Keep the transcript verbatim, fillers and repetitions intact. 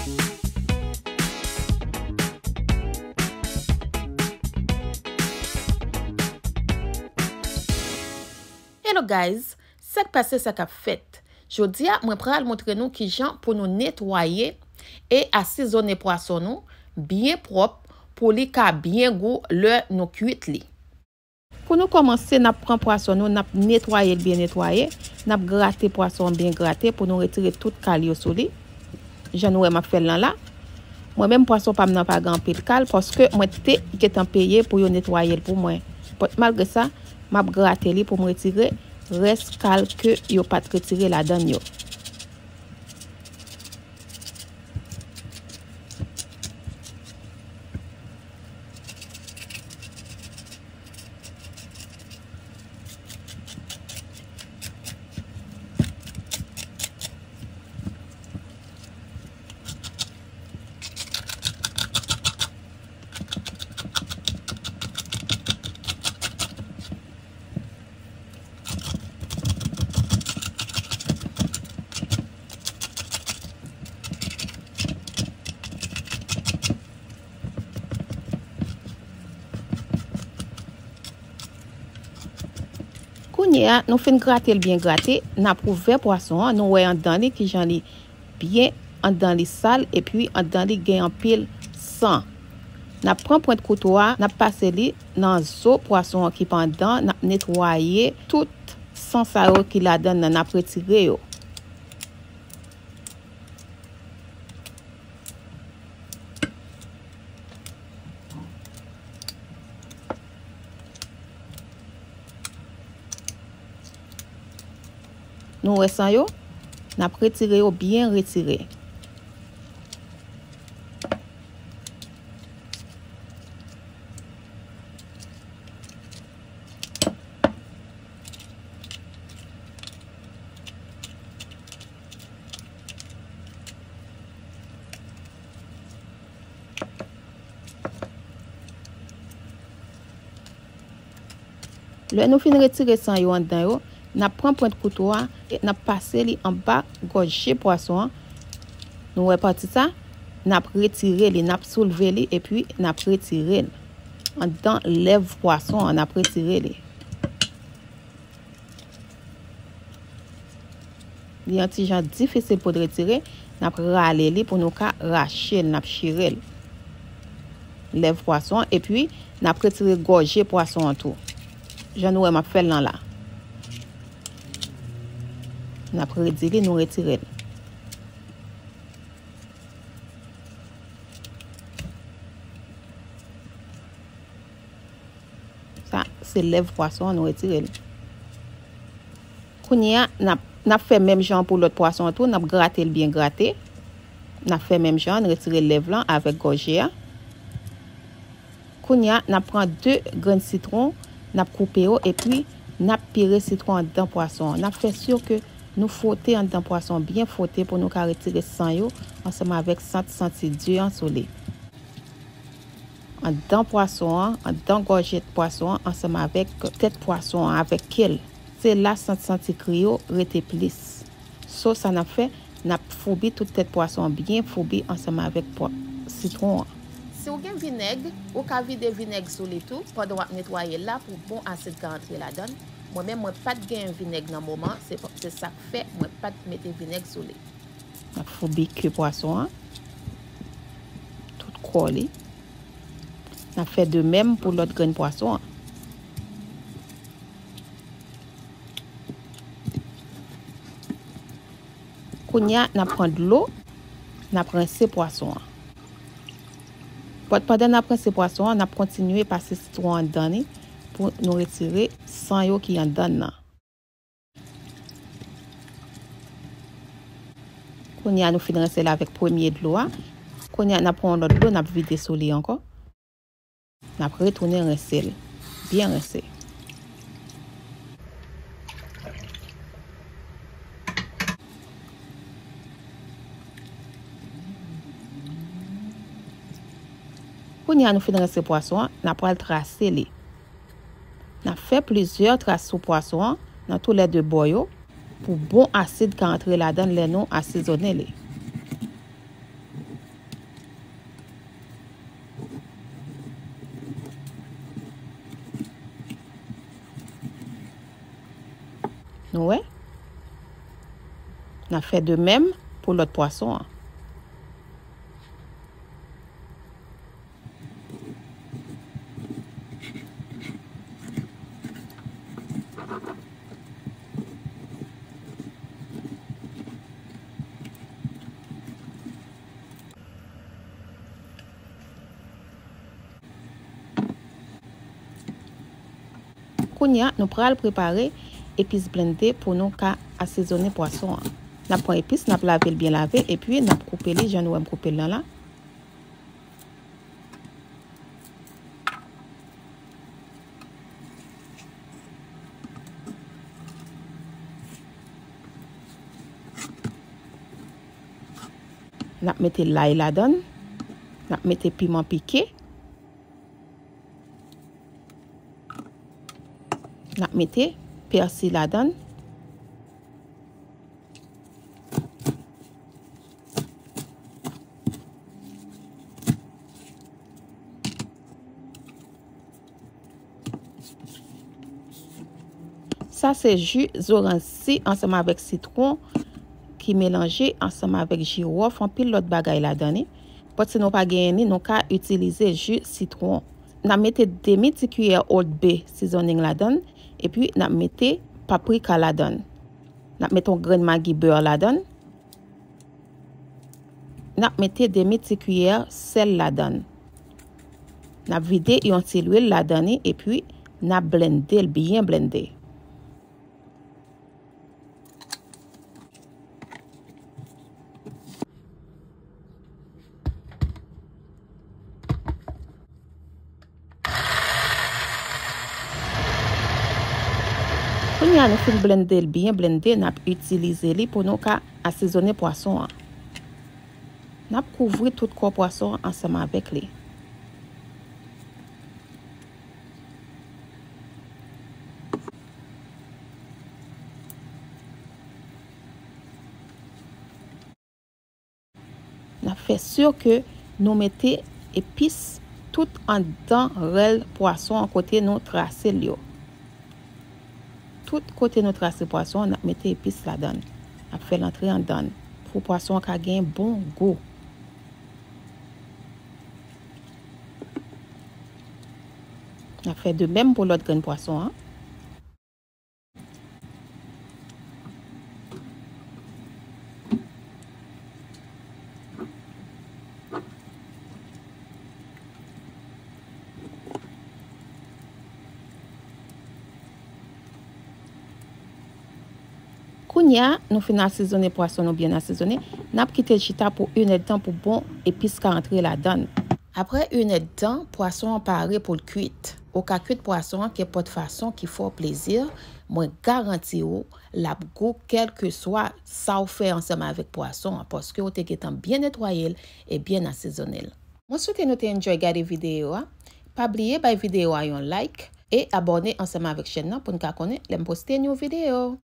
Hello guys, sa k pase, sa k ap fèt? Jodi a, mwen pral montre nou kijan pou nou netwaye e asezone pwason nou byen pwòp pou li ka byen gou lè nou kuit li. Pou nou kòmanse, n ap pran pwason nou, n ap netwaye l byen netwaye, n ap grate pwason an byen grate pou nou retire tout kal yo sou li. Jan nou wè m ap fè l lan la. Mwen menm, pwason pa m nan pa gen anpil kal, paske mwen te gentan peye pou yo netwaye l pou mwen. But malgre sa, m ap grate li pou m retire rès kal ke yo pa t retire ladan l yo. Kounye a, nou fin grate l byen grate, n ap ouvè pwason an, nou wè anndan li kijan li byen anndan li sal, epi anndan li gen anpil san. N ap pran pwent kouto a, n ap pase li nan zo pwason an ki pandan, n ap netwaye tout san sa yo ki ladan l nan, n ap retire yo. Nou wè san yo? N ap retire yo byen retire. Lè nou fin retire san yo anndan yo, n ap pran pwent kouto a e n ap pase li anba gòje pwason an. Nou wè pati sa? N ap retire li, n ap soulve li epi n ap retire l. Anndan lèv pwason an, n ap retire li. Li yon ti jan difisil pou n retire, n ap rale li pou nou ka rache l, n ap chire l. Lèv pwason an, epi n ap retire gòje pwason an tou. Jan nou wè m ap fè l lan la. N ap redi li, nou retire l. Sa, se lèv pwason an, nou retire l. Kounye a, n ap, n ap fè menm jan pou lòt pwason an tou, n ap grate l byen grate. N ap fè menm jan, n retire lèv lan avèk gòje a. Kounye a, n ap pran de grenn sitwon, n ap koupe yo, epi n ap pire sitwon anndan pwason an. N ap fè si ke nou fwote anndan pwason an, byen fwote pou nou ka retire san yo, ansanm avèk sant santi di an sou li. Anndan pwason an, anndan gòje pwason an, ansanm avèk tèt pwason an, avèk ke l. Se la sant santi kri yo rete plis. So, sa n ap fè, n ap foubi tout tèt pwason an byen foubi ansanm avèk pwa-, sitwon an. Si w gen vinèg, ou ka vide vinèg sou li tou pandan w ap netwaye l la pou bon asid ka antre ladan l. Mwen menm, mwen pa t gen vinèg nan moman, se, se sa k fè mwen pa t mete vinèg sou li. N ap foubi ke pwason an, tout kò li. N ap fè de menm pou lòt grenn pwason an. Kounye a, n ap pran dlo, n ap rense pwason an. But pandan n ap rense pwason an, n ap kontinye pase sitwon anndan li pou nou retire san yo ki anndan l nan. Kounye a, nou fin rense l avèk premye dlo a. Kounye a, n ap pran yon lòt dlo, n ap vide sou li ankò. N ap retounen rense l. Byen rense. Kounye a, nou fin rense pwason an, n ap pral trase li. N ap fè plizyè tras sou pwason an nan toulède bò yo pou bon asid ka antre ladan l lè nou asezone li. Nou wè? N ap fè de menm pou lòt pwason an. Kounye a, nou pral prepare epis blende pou nou ka asezonnen pwason an. N ap pran epis, n ap lave l byen lave, epi n ap koupe li jan nou wè m koupe l lan la. N ap mete lay ladan l. N ap mete piman pike. N ap mete pèsi ladan l. Sa se ji zoranj si ansanm avèk sitwon ki melanje ansanm avèk jiwòf, anpil lòt bagay ladan li. But si nou pa genyen li, nou ka itilize ji sitwon. N ap mete demi ti kiyè Old Bay seasoning ladan l, epi n ap mete paprika ladan l. N ap mete yon grenn magi bè ladan l. N ap mete demi ti kiyè sèl ladan l. N ap vide yon ti lwil ladan li, epi n ap blende l, byen blende. Kounye a nou fin blende l byen blende, n ap itilize li pou nou ka asezonnen pwason an. N ap kouvri tout kò pwason an ansanm avèk li. N ap fè si ke nou mete epis tout anndan rèl pwason an kote nou trase l yo. Tout kote nou trase pwason an, n ap mete epis ladan l. N ap fè l antre anndan l pou pwason an ka gen bon gou. N ap fè de menm pou lòt grenn pwason an. Kounye a, nou fin asezonnen pwason nou byen asezonnen, n ap kite l chita pou inèdtan pou bon epis ka antre ladan l. Apre inèdtan, pwason an pare pou l kuit. Ou ka kuit pwason an kenpòt fason ki fè w plezi, mwen garanti w l ap gou kèlkeswa sa w fè ansanm avèk pwason an, paske w te gentan byen netwaye l e byen asezonnen l. Mwen swete nou te enjoy gade videyo a. Pa bliye bay videyo a yon like e abòne ansanm avèk chèn nan pou n ka konnen lè m poste yon videyo.